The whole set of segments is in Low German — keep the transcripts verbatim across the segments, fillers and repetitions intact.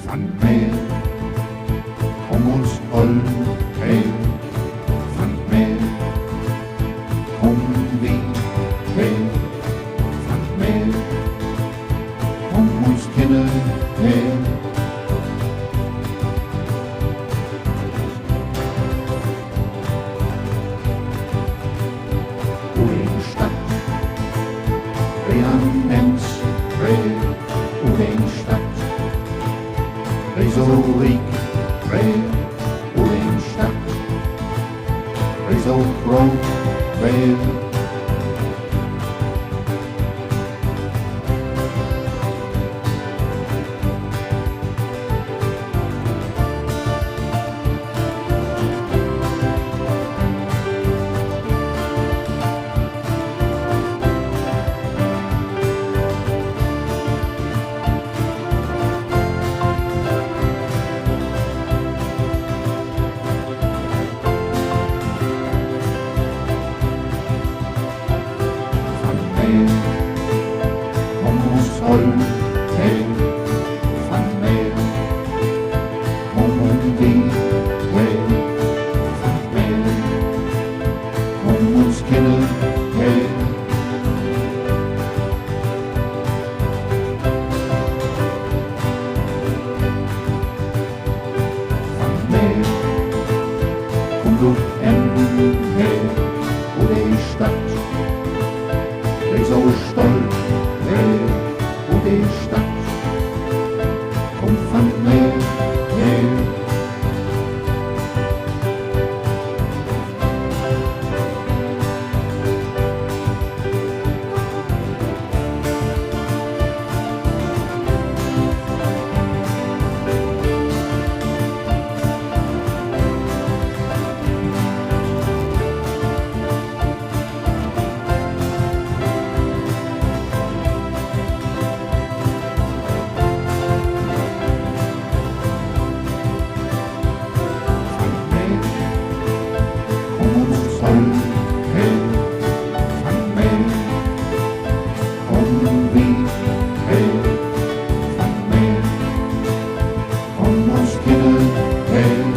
Van Meel, kumm uns Ollen heel, van Meel, kumm wi heel, van Meel, kumm uns Kinner heel. Ut een Stadt, we an Ems, we ut een Stadt, we so riek, we ut een Stadt, we so groot, we Van Meel, kumm uns Ollen heel, van Meel, kumm wi heel, van Meel, kumm uns Kinner heel. Van Meel, kumm du en heel, ut de Stadt, we so stolt, heel, ut de Stadt, kumm van Meel heel. Van Meel, kumm uns Ollen heel, van Meel, kumm wi heel, van Meel, kumm uns Kinner heel.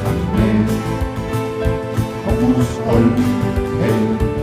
Van Meel, kumm uns Ollen heel.